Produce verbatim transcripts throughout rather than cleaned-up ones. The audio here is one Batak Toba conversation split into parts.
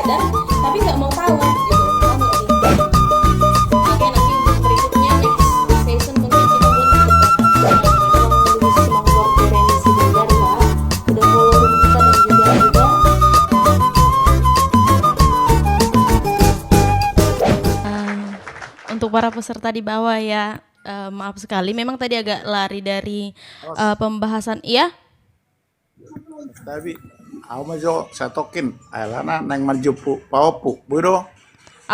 Dan tapi nggak mau tahu gitu. Paham nggak sih? Oke, nanti untuk berikutnya, next session, mungkin kita buat untuk orang yang lebih semangat berorganisasi, benar, Pak? Udah follow kita dan juga, juga. Em, untuk para peserta di bawah ya, eh, maaf sekali, memang tadi agak lari dari, eh, pembahasan. Iya? Tapi au ma jo satokin, alana naeng manjumpu paopu, boi do.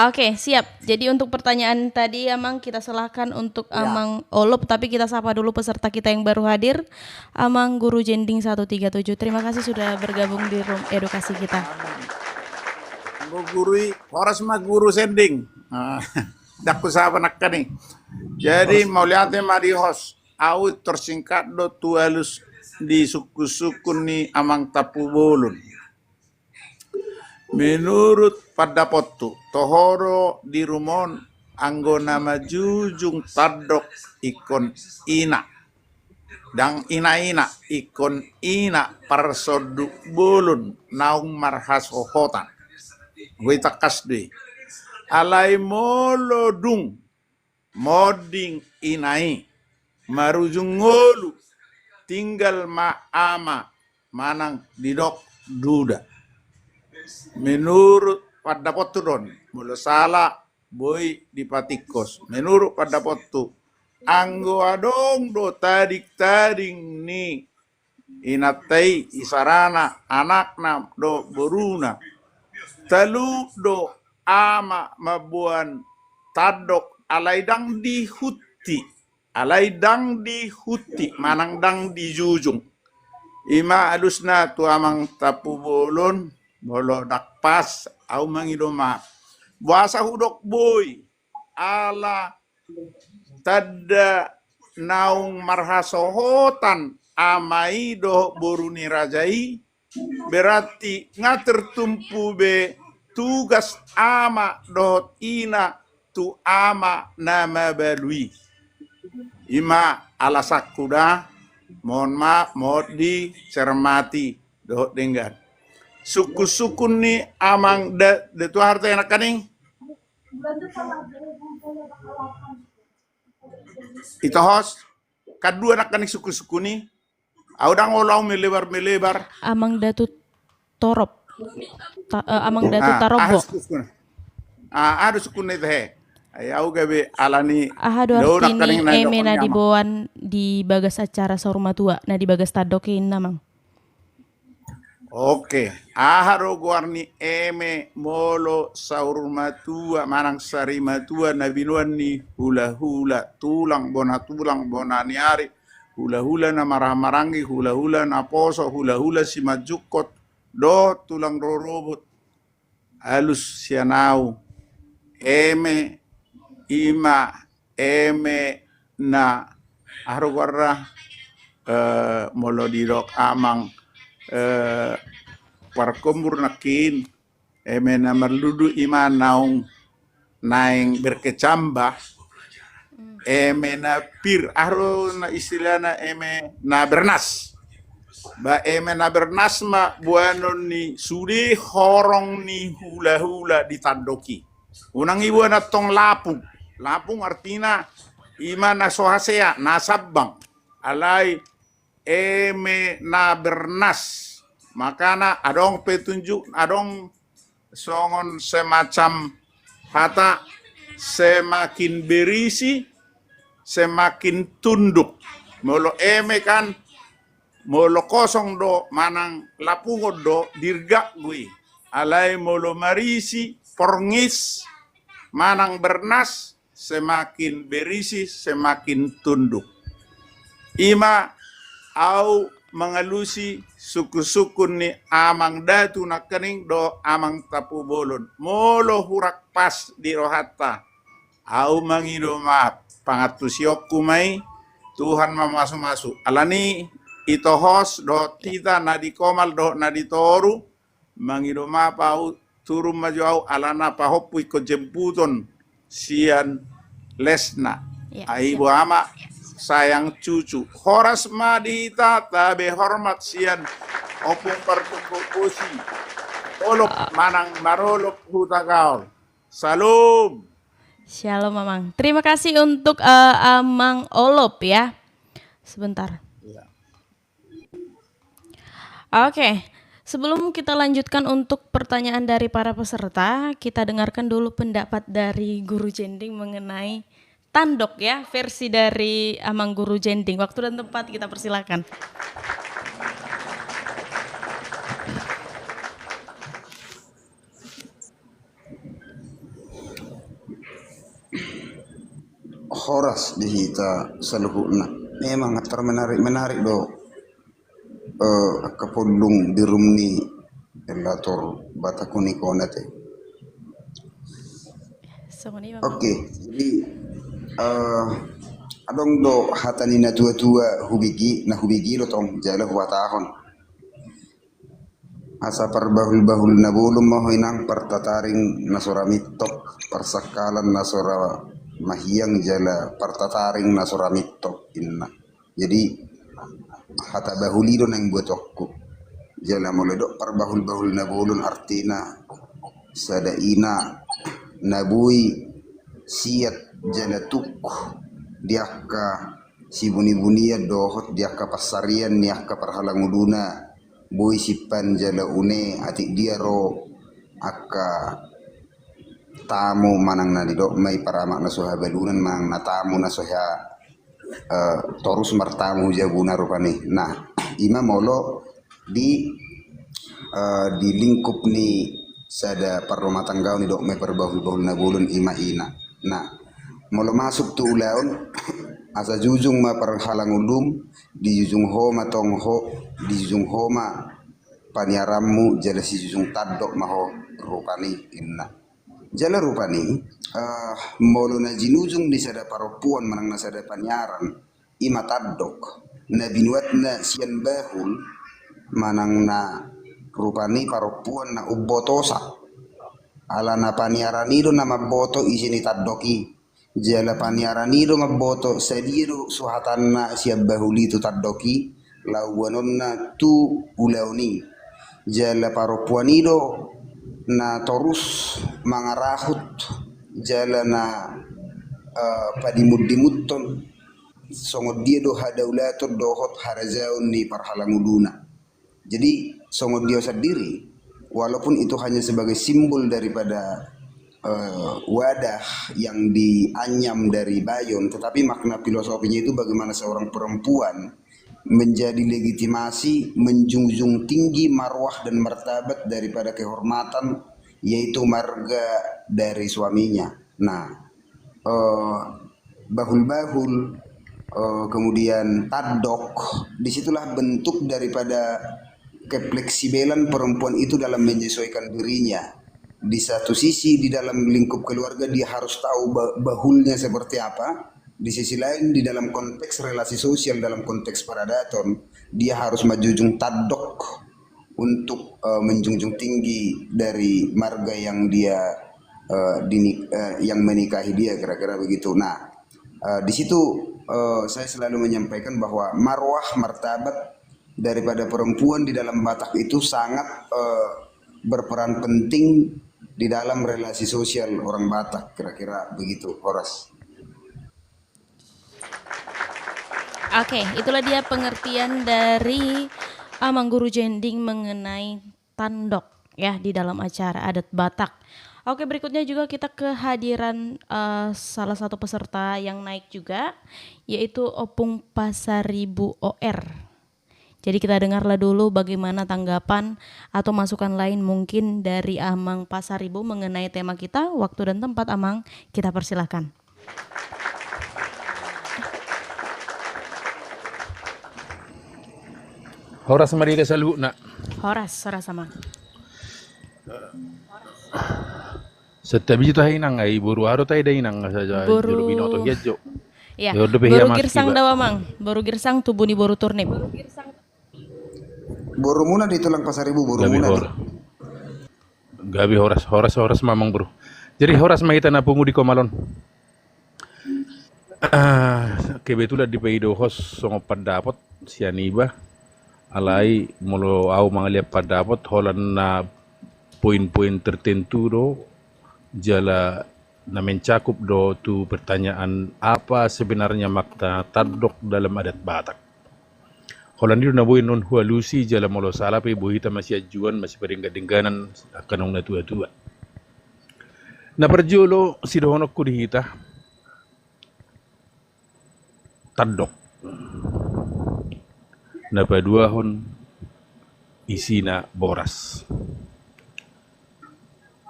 Oke, siap. Jadi untuk pertanyaan tadi, Amang, kita serahkan untuk, ya, Amang Olop, tapi kita sapa dulu peserta kita yang baru hadir, Amang Guru Jending satu tiga tujuh. Terima kasih sudah bergabung di room edukasi kita. Anggo guru i, horas ma Guru Sending. Ah, ndang husapa nangkaning. Jadi, mauliate ma di host. Au tersingkat do tu alus di sungkun-sungkun ni Amang Tampubolon. Menurut pandapothu, toho do di ruma on anggo na manjujung tandok ingkon ina. Ndang ina-ina, ingkon ina parsonduk bolon naung marhasohotan. Anggo i tangkas do i. Alai molo dung monding ina i, marujung ngolu, tinggal ma ama manang didok duda. Menurut pandapothu do on, molo sala boi dipatingkos. Menurut pandapothu, anggo adong do tading-tading ni inanta i, isarana, anakna dohot boruna, talup do ama mamboan tandok, alai ndang dihunti, alai ndang dihunti manang ndang dijujung. Ima alusna tu Amang Tampubolon, molo ndang pas, au mangido maaf. Boasa hudok boi, ala tanda naung marhasohotan ama i dohot boru ni raja i, berarti nga tertumpu be tugas ama dohot ina tu ama na mabalu i. Ima alasanhu da, mohon maaf, mohon dicermati dohot denggan. Sungkun-sungkun ni Amang da, da tu aha do i nangkaning? Ito host, kan dua nangkaning sungkun-sungkun i. Au ndang olo au melebar-melebar. Amang Datu Torop. Ta-, eh, Amang Datu Tarombo. Ah, aha do sungkunna i tahe? Ai au gabe alani. Aha do arti ni eme na diboan di bagas acara saur matua, na di bagas tandok i, Amang? Oke, aha do goar ni eme molo saur matua manang sari matua na binoan ni hula-hula, tulang, bona tulang, bona ni ari, hula-hula na marhaha maranggi, hula-hula na poso, hula-hula simanjungkot dohot tulang rorobot? Alus sian au, eme ima eme na, aha do goarna, eh, molo didok amang, eh, parkombur nangkin, eme na marludu ima naung naeng berkecambah, eme na pir, aha do na istilahna, eme na bernas. Ba eme na bernas ma boanon ni sude horong ni hula-hula di tandok i. Unang iboan antong lapung. Lapung artina ima na so hasea, na sambang. Alai eme na bernas. Makana adong petunjuk, adong songon semacam hata, semakin berisi, semakin tunduk. Molo eme kan, molo kosong do manang lapungon do dirgak do i. Alai molo marisi, porngis, manang bernas, semakin berisi, semakin tunduk. Ima au mangalusi sungkun-sungkun ni amang datu nangkaning dohot amang tampubolon. Molo hurang pas di rohanta, au mangido maaf, pangantusionku ma i, Tuhan ma masu-masu. Alani i, ito host dohot hita na di komal dohot na di toru, mangido maaf au, turun ma jo au, alana pahompu ingkon jemputon sian lesna. Ya, ai siap. Boha ma, sayang cucu. Horas ma di hita, tabe hormat sian Ompung Parpungkok Bosi. Olop, manang marolop hutagaon. Shalom. Shalom, Amang. Terima kasih untuk, eh, Amang Olop, ya. Sebentar. Iya. Oke, sebelum kita lanjutkan untuk pertanyaan dari para peserta, kita dengarkan dulu pendapat dari Guru Jending mengenai tandok, ya, versi dari Amang Guru Jending. Waktu dan tempat kita persilakan. Horas di hita saluhutna. Memang termenarik-menarik do, eh, angka pollung di rum ni elator Batak Unik on ate. Songon i ma. Oke, jadi, eh, adong do hata ni na tua-tua hubege, na hubege do tong, jala huhatahon. Asa parbahul-bahul na bolon ma ho inang, partataring na so ra mintop, parsangkalan na so ra mahiang, jala partataring na so ra mintop, inna. Jadi, hata bahul i do naeng buatonku. Jala molo didok parbahul-bahul na bolon, artina sada ina na boi siat jala tuk di angka sibuni-bunian dohot di angka pansarian ni angka parhalanguluna, boi simpan jala une, atik dia ro angka tamu manang na didok ma i paramak na so habalunan manang na tamu na so ha, eh, torus martamu jabuna rupani. Nah, ima molo di, eh, di lingkup ni sada parrumatanggaon didok ma i parbahul-bahul na bolon, ima ina. Nah, molo masuk tu ulaon, asa jujung ma parhalangulum, dijujung ho ma tong ho, dijujung ho ma paniaranmu, jala sijujung tandok ma ho rupani, inna. Jala rupani, eh, molo na jinujung ni sada parompuan manang na sada paniaran, ima tandok, na binuatna sian bahul, manang na rupani parompuan na umbotosa. Alana paniaran i do na mamboto isi ni tandok i. Jala paniaran i do mamboto sadia do suhatanna sian bahul i tu tandok i, laho boanonna tu ulaon i. Jala parompuan i do na torus mangarahut, jala na, eh, padimundimunhon songon dia do hadaulaton dohot harajaon ni parhalanguluna. Jadi, songon dia sandiri, walaupun itu hanya sebagai simbol daripada, eh, wadah yang dianyam dari bayon, tetapi makna filosofinya itu bagaimana seorang perempuan menjadi legitimasi, menjunjung tinggi marwah dan martabat daripada kehormatan, yaitu marga dari suaminya. Nah, eh, bahul-bahul, eh, kemudian tandok, disitulah bentuk daripada kefleksibelan perempuan itu dalam menyesuaikan dirinya. Di satu sisi, di dalam lingkup keluarga, dia harus tahu ba-, bahulnya seperti apa. Di sisi lain, di dalam konteks relasi sosial, dalam konteks paradaton, dia harus manjunjung tandok untuk, eh, menjunjung tinggi dari marga yang dia, eh, dinik-, eh, yang menikahi dia, kira-kira begitu. Nah, eh, di situ, eh, saya selalu menyampaikan bahwa marwah, martabat daripada perempuan di dalam Batak itu sangat, eh, berperan penting di dalam relasi sosial orang Batak, kira-kira begitu, Horas. Oke, itulah dia pengertian dari Amang Guru Jending mengenai tandok, ya, di dalam acara adat Batak. Oke, berikutnya juga kita kehadiran, eh, salah satu peserta yang naik juga, yaitu Opung Pasaribu O R. Jadi kita dengarlah dulu bagaimana tanggapan atau masukan lain mungkin dari Amang Pasaribu mengenai tema kita, waktu dan tempat, Amang, kita persilakan. Horas ma di hita saluhutna. Horas, horas, Amang. Santabi jo tahe inang, ai boru aha do tahe da inang, asa ja-, boru jolo binoto hian jo. Iya, boru Girsang da, Amang. Boru Girsang, tubu ni boru Turnip. Borumuna di tulang Pasaribu, borumuna di. Gabe hor-, gabe horas, horas, horas ma, Amang, boru. Jadi horas ma hita na pungu di komal on. Ah, kebetulan dipaidohon songon pandapot sian iba. Alai molo au mangaliat pandapot, holan na poin-poin tertentu do, jala na mencakup do tu pertanyaan apa sebenarnya makna tandok dalam adat Batak. Holan i do na boi annon hualusi, jala molo sala pe boi hita masianjuan, masipadenggan-dengganan angka naung natua-tua. Na parjolo sidohononku di hita, tandok. Na paduahon isina boras.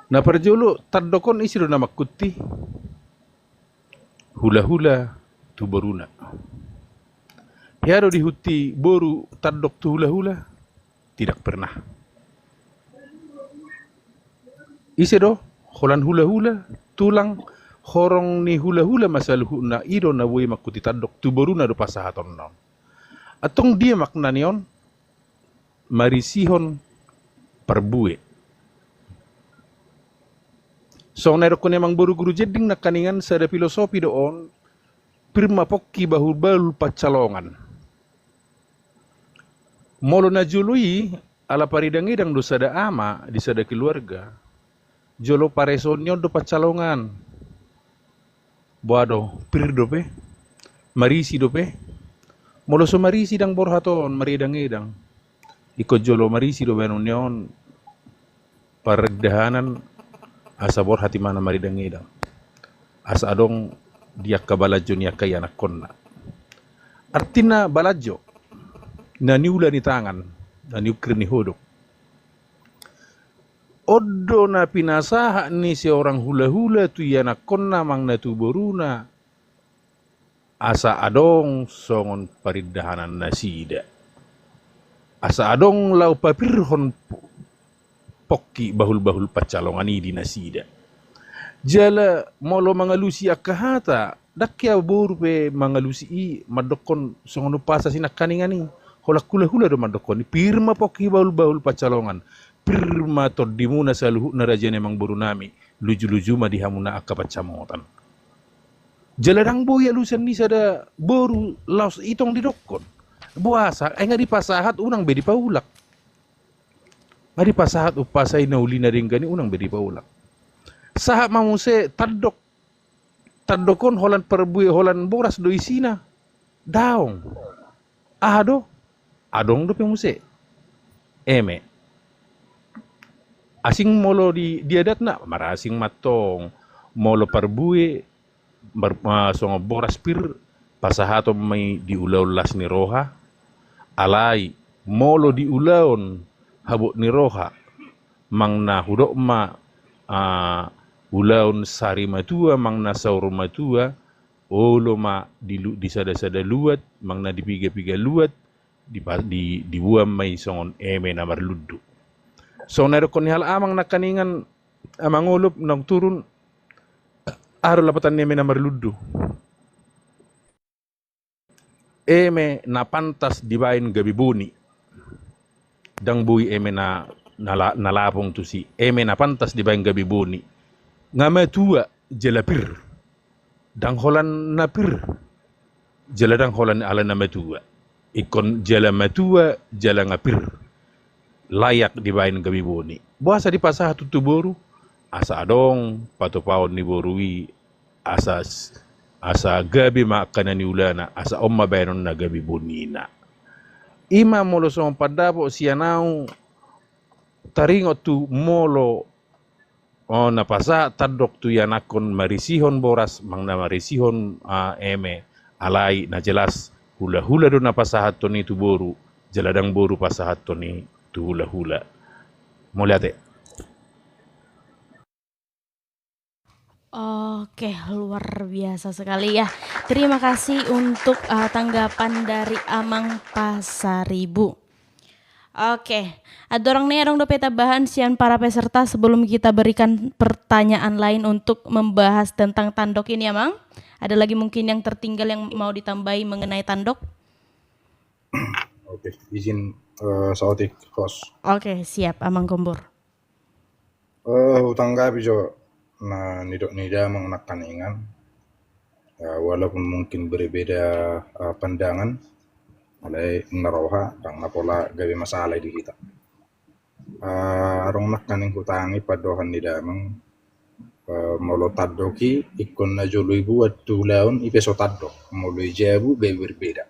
Na parjolo tandok on ise do na mangkuti? Hula-hula tu boruna. Hea do dihuti boru tandok tu hula-hula? Tidak pernah. Ise do? Holan hula-hula, tulang, horong ni hula-hula ma saluhutna, i do na boi mangkuti tandok tu boruna do pasahatonna on. Antong dia makna ni on? Marisihon parbue. Songon na didokkon ni amang boru Guru Jending nangkaningan, sada filosofi do on, pir ma pongki bahul-bahul pansalongan. Molo na jolo i, ala paridang-idang do sada ama di sada keluarga, jolo paresoon ni on do pansalongan. Boha do, pir dope, marisi dope. Molo so marisi ndang borhat on, maridang-idang. Ingkon jolo marisi do baenon ni on, parindahanan, asa borhat imana maridang-idang. Asa adong di angka balanjo ni angka ianakkonna. Artina balanjo, na niula ni tangan, na niukir ni hodok. On do na pinasahat ni seorang hula-hula tu ianakkonna manang na tu boruna, asa adong songon parindahanan nasida. Asa adong laho papirhon po-, pongki bahul-bahul pansalongan i di nasida. Jala molo mangalusi angka hata, ndang hea boru pe mangalusi i mandokkon songon umpasa sinangkaningan i. Holan hula-hula do mandokkon i, pir ma pongki bahul-bahul pansalongan. Pir ma tondimuna saluhutna raja ni amang boru nami, luju-luju ma di hamuna angka pansamotan. Jala ndang boi alusan ni sada boru laos i tong didokkon. Boasa? Ai nga dipasahat, unang be dipaulak. Nga dipasahat umpasa i na uli na denggan i, unang be dipaulak. Sahat ma muse tandok. Tandok on holan parbue, holan boras do isina? Daong. Aha do? Adong dope muse eme. Asing molo di, di adatna, marasing ma antong. Molo parbue, mar-, ma-, songon boras pir, pasahaton ma i di ulaon las ni roha. Alai molo di ulaon habot ni roha, manang na hudok ma, ah, ulaon sari matua manang na saur matua, olo ma di lu-, di sada-sada luat, manang na di piga-piga luat, di pa-, di, diboan ma i songon eme na marlundu. Songon na didokkon ni halak amang nangkaningan, amang olop naung turun, aha do lapatan ni eme na marlundu? Eme na pantas dibaen gabe boni. Ndang boi eme na, na la-, na lapong tusi. Eme na pantas dibaen gabe boni. Nga matua jala pir. Ndang holan na pir. Jala ndang holan ala na matua. Ingkon jala matua, jala nga pir. Layak dibaen gabe boni. Boasa dipasahat tu boru? Asa adong patupaon ni boru i, asa s-, asa gabe ma angka na niulana, asa on ma baenon na gabe bonina. I ma molo songon pandapot sian au, taringot tu molo, o, na pasahat tandok tu ianakkon marisihon boras, manang na marisihon, a, eme, alai na jelas hula-hula do na pasahathon i tu boru, jala ndang boru pasahathon i tu hula-hula. Mauliate. Oke, luar biasa sekali ya. Terima kasih untuk, eh, tanggapan dari Amang Pasaribu. Oke, andorang ni adong dope tambahan sian para peserta sebelum kita berikan pertanyaan lain untuk membahas tentang tandok ini, Amang? Ada lagi mungkin yang tertinggal yang mau ditambahi mengenai tandok? Oke, izin, eh, saotik, host. Oke, siap, Amang Gombor. Eh, hutanggapi jo na nidok ni damang nangkaningan. Eh, walaupun mungkin berbeda, eh, pandangan, alai na roha, ndang na pola gabe masalah di hita. Adong nangkaning hutangi pandohan ni damang, molo tandok i ingkon na jolo ibuat tu ulaon i pe so tandok, molo i jabu gabe berbeda.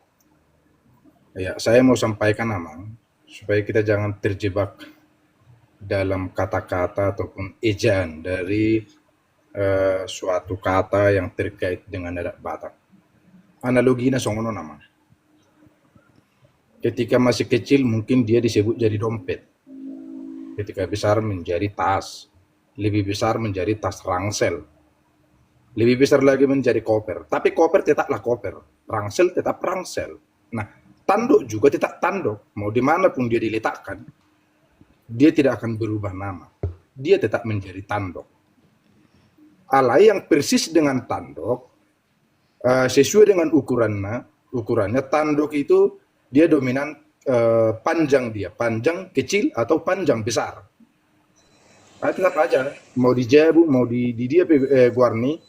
Ya, saya mau sampaikan, Amang, supaya kita jangan terjebak dalam kata-kata ataupun ejaan dari eh, suatu kata yang terkait dengan adat Batak. Analoginya songon on, Amang. Ketika masih kecil mungkin dia disebut jadi dompet. Ketika besar menjadi tas. Lebih besar menjadi tas ransel. Lebih besar lagi menjadi koper. Tapi koper tetaplah koper. Ransel tetap ransel. Nah, tandok juga tetap tandok. Mau dimanapun dia diletakkan, dia tidak akan berubah nama. Dia tetap menjadi tandok. Alai yang persis dengan tandok, eh, sesuai dengan ukurannya, ukurannya tandok itu dia dominan, eh, panjang dia, panjang kecil atau panjang besar. Nah, tetap aja, mau di jabu, mau di, di dia pe, eh, goar ni,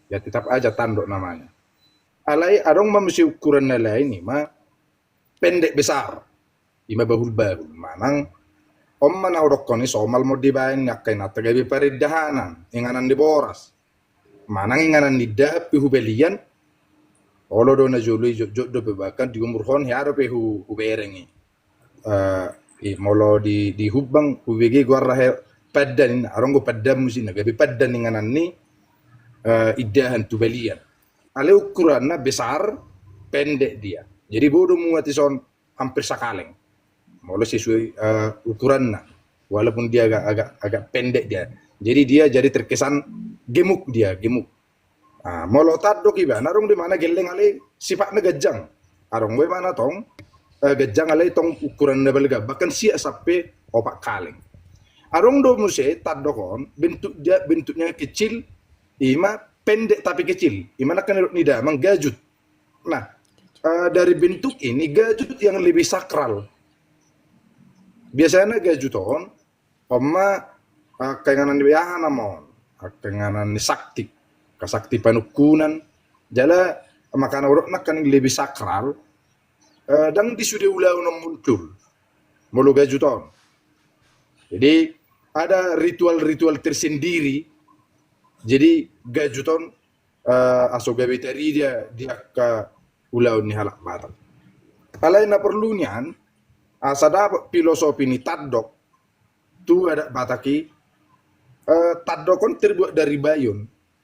ya tetap aja tandok namanya. Alai adong ma muse ukuran na lain i ma pendek besar. I ma bahul-bahul. Manang on ma na hudokkon i somal ma dibaen ni angka inanta gabe parindahanan, inganan ni boras. Manang inganan ni dahak pe hubalian, olo do na jolo i jotjot dope bahkan di umurhon hea dope hu, hubereng i. Eh, i molo di, di Humbang hubege goarna he pandan, adong do pandan musina, gabe pandan inganan ni, eh, indahan tu balian. Alai ukuranna besar, pendek dia. Jadi boi do muat i son hampir sakaleng. Molo sesuai, eh, ukuranna. Walaupun dia agak, agak, agak pendek dia. Jadi dia jadi terkesan gemuk dia, gemuk. Nah, molo tandok iba, adong do imana gelleng alai sifatna ganjang. Adong do imana tong, eh, ganjang alai tong ukuranna balga, bahkan siak sampe opat kaleng. Adong do muse tandok on, bentuk dia, bentuknya kecil, i ma pendek tapi kecil. I ma nangkin didok ni damang gajut. Nah, eh, dari bentuk ini gajut yang lebih sakral. Biasanya gajut on, on ma, eh, angka inganan ni aha nama on, angka inganan ni sakti, angka sakti panungkunan. Jala makana hudok nangkin lebih sakral, eh, ndang di sude ulaon on muncul molo gajut on. Jadi ada ritual-ritual tersendiri. Jadi gajut on, eh, aso gabe tarida di angka ulaon ni halak Batak. Alai na porlu nian, asa dapot filosofi ni tandok tu adat Batak i, eh, tandok on terbuat dari bayon.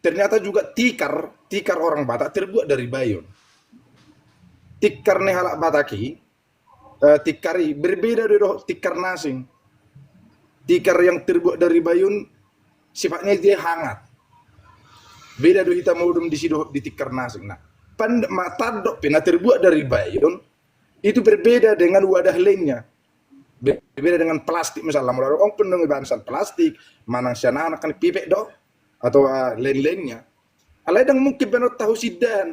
Ternyata juga tikar, tikar orang Batak terbuat dari bayon. Tikar ni halak Batak i, eh, tikar i berbeda do dohot tikar na asing. Tikar yang terbuat dari bayon sifatnya dia hangat. Beda do hita modom disi dohot di tikar na asing. Nah, pan-, ma-, tandok pe na terbuat dari bayon itu berbeda dengan wadah lainnya. Be-, berbeda dengan plastik misalnya. Molo adong pe na ibaen sian plastik, manang sian aha nangkin pipet do, atau, eh, lain-lainnya. Alai ndang mungkin baen on tahu sian indahan.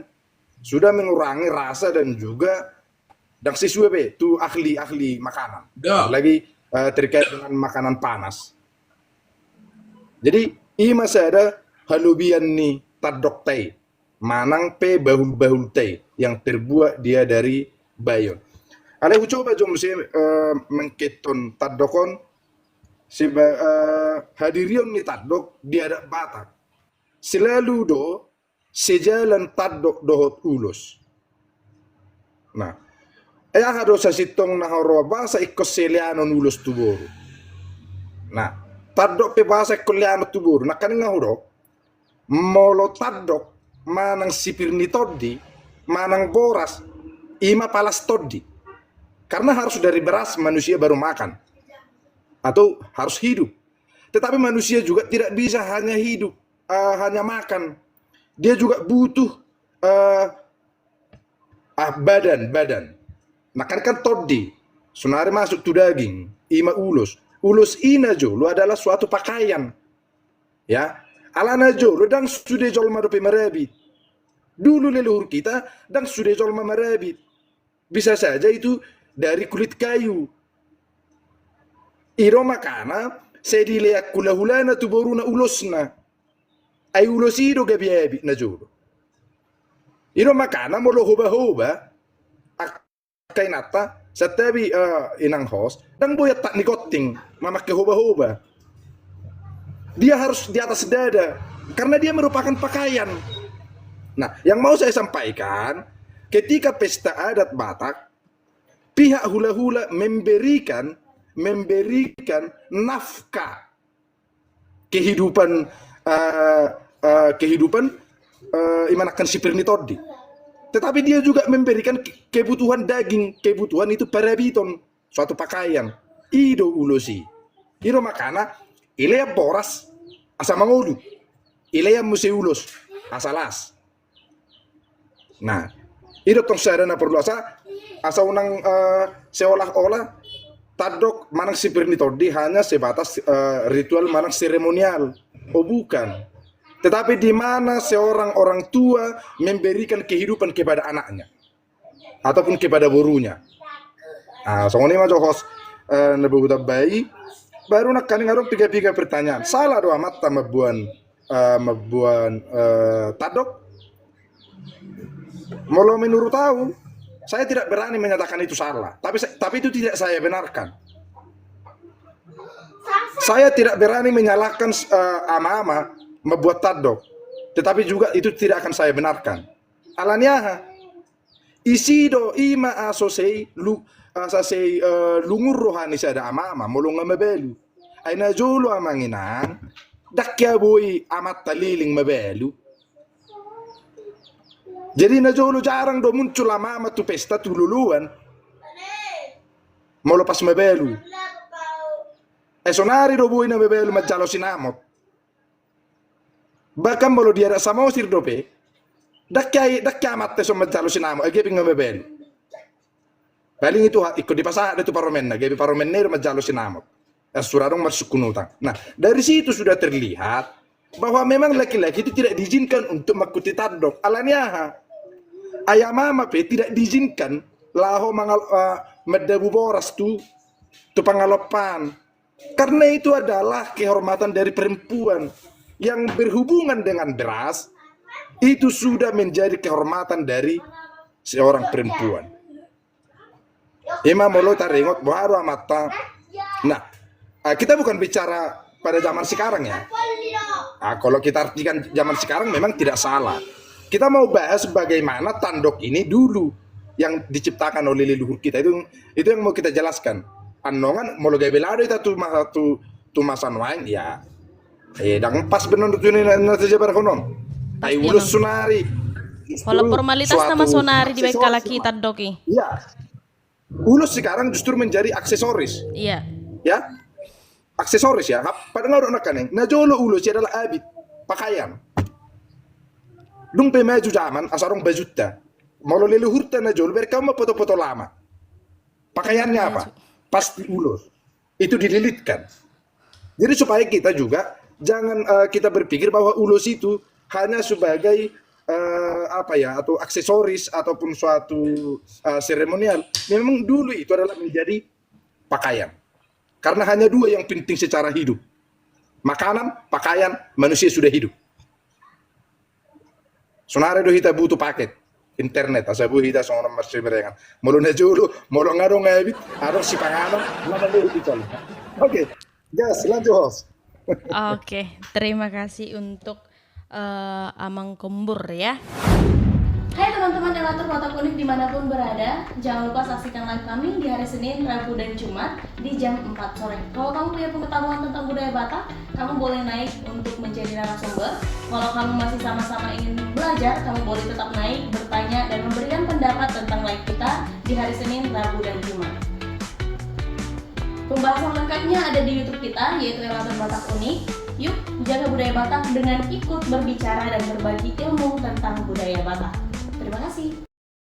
Sudah mengurangi rasa dan juga ndang sesuai be tu ahli-ahli makanan. Apalagi, eh, terkait dengan makanan panas. Jadi, i ma sada halobian ni tandokta i, manang pe bahul-bahulta i yang terbuat dia dari bayon. Alai hucoba jo muse, eh, mangkethon tandok on, seba-, eh, hadirion ni tandok di adat Batak. Selalu do sejalan tandok dohot ulos. Nah, eh, aha do sasintongna huroha bahasa ingkon seleanon ulos tu boru. Nah, tandok pe bahasa ingkon leanon tu boru. Nangkaning hudok, molo tandok manang sipir ni tondi, manang boras, i ma palas tondi. Karena harus dari beras manusia baru makan. Atau harus hidup. Tetapi manusia juga tidak bisa hanya hidup, eh, hanya makan. Dia juga butuh, eh, ah, badan, badan. Nangkin kan tondi, sonari masuk tu daging, i ma ulos. Ulos i na jolo adalah suatu pakaian. Ya, ala na jolo ndang sude jolma dope marabit. Dulu leluhur kita ndang sude jolma marabit. Bisa saja itu dari kulit kayu. I do makana sai dilean hulahulana tu boruna ulosna. Ai ulos i do gabe abit na jolo. I do makana molo hobahoba, ak-, angka inanta, santabi, eh, inang host, ndang boi atak ni gonting mamangke hoba-hoba. Dia harus di atas dada karena dia merupakan pakaian. Nah, yang mau saya sampaikan, ketika pesta adat Batak, pihak hula-hula memberikan memberikan nafkah kehidupan, eh, eh, kehidupan, eh, i ma nangkin si pir ni tondi. Tetapi dia juga memberikan ke-, kebutuhan daging, kebutuhan itu parabiton, suatu pakaian. I do ulos i. I do makana, ilean boras asa mangolu, ilean muse ulos asa las. Nah, i do tong sada na porlu asa, asa unang, eh, seolah-olah tandok manang si pir ni tondi hanya sebatas, eh, ritual manang seremonial. Oh, bukan. Tetapi di mana seorang orang tua memberikan kehidupan kepada anaknya ataupun kepada borunya. Ah, songon i ma jo host, eh, na boi hutambai. Baru nangkaning adong piga-piga pertanyaan. Salah do amanta mamboan, eh, mamboan, eh, tandok? Molo menurut au, saya tidak berani menyatakan itu salah. Tapi sa-, tapi itu tidak saya benarkan. Saya tidak berani menyalahkan, eh, ama-ama mamboan tandok. Tetapi juga itu tidak akan saya benarkan. Alani aha? Isi do i ma asa sai lu-, asa sai, eh, lungun roha ni sada ama-ama molo nga mabalu. Ai na jolo amang inang, ndang hea boi amanta leleng mabalu. Jadi na jolo jarang do muncul ama-ama tu pesta tu loloan molo pas mabalu. Eh, sonari do boi na mabalu manjalo sinamot. Bahkan molo di adat Samosir dope, ndang hea, ndang hea amanta ison manjalo sinamot, ai gabe nga mabalu. Paling itu ha-, ingkon dipasahat do tu parumaenna, gabe parumaenna i do manjalo sinamot. Eh, sura adong marsungkun utang. Nah, dari situ sudah terlihat bahwa memang laki-laki itu tidak diizinkan untuk mangkuti tandok. Alani aha? Ai ama-ama pe tidak diizinkan laho mangal-, eh, mandabu boras tu, tu pangalompan. Karena itu adalah kehormatan dari perempuan yang berhubungan dengan beras, itu sudah menjadi kehormatan dari seorang perempuan. I ma molo taringot boha do amanta. Nah, eh, kita bukan bicara pada zaman sekarang ya. Ah, kalau kita artikan zaman sekarang memang tidak salah. Kita mau bahas bagaimana tandok ini dulu yang diciptakan oleh leluhur kita itu, itu yang mau kita jelaskan. Annon molo gabe laho do hita tu ma-, tu, tu masa nuaeng, ya. Eh, ndang pas be annon tu na, na tajabarhon on. Ai ulos sonari. Pola formalitas nama sonari dibaen halak i tandok i. Iya. Ulos sekarang justru menjadi aksesoris. Iya. Ya. Aksesoris ya. Hap-, padahal udah nakaning. Na jolo ulos i adalah abit, pakaian. Dung pe maju zaman, asa adong bajunta. Molo leluhurta na jolo, berkaum ma poto-poto lama. Pakaiannya apa? Pasti ulos. Itu dililitkan. Jadi supaya kita juga jangan, eh, kita berpikir bahwa ulos itu hanya sebagai, eh, apa ya, atau aksesoris ataupun suatu, eh, seremonial. Memang dulu itu adalah menjadi pakaian. Karena hanya dua yang penting secara hidup. Makanan, pakaian, manusia sudah hidup. Sonari do hita butuh paket internet, asa boi hita songon marsiberengan. Molo na jolo, molo nga adong abit, adong sipanganon, nga adong do hita. Oke, gas, lanjut host. Oke, terima kasih untuk, eh, Amang Kombur ya. Hai teman-teman Elator Batak Unik dimanapun berada, jangan lupa saksikan live kami di hari Senin, Rabu, dan Jumat di jam empat sore. Kalau kamu punya pengetahuan tentang budaya Batak, kamu boleh naik untuk menjadi narasumber. Kalau kamu masih sama-sama ingin belajar, kamu boleh tetap naik, bertanya, dan memberikan pendapat tentang live kita di hari Senin, Rabu, dan Jumat. Pembahasan lengkapnya ada di YouTube kita, yaitu Elator Batak Unik. Yuk, jaga budaya Batak dengan ikut berbicara dan berbagi ilmu tentang budaya Batak. Terima kasih.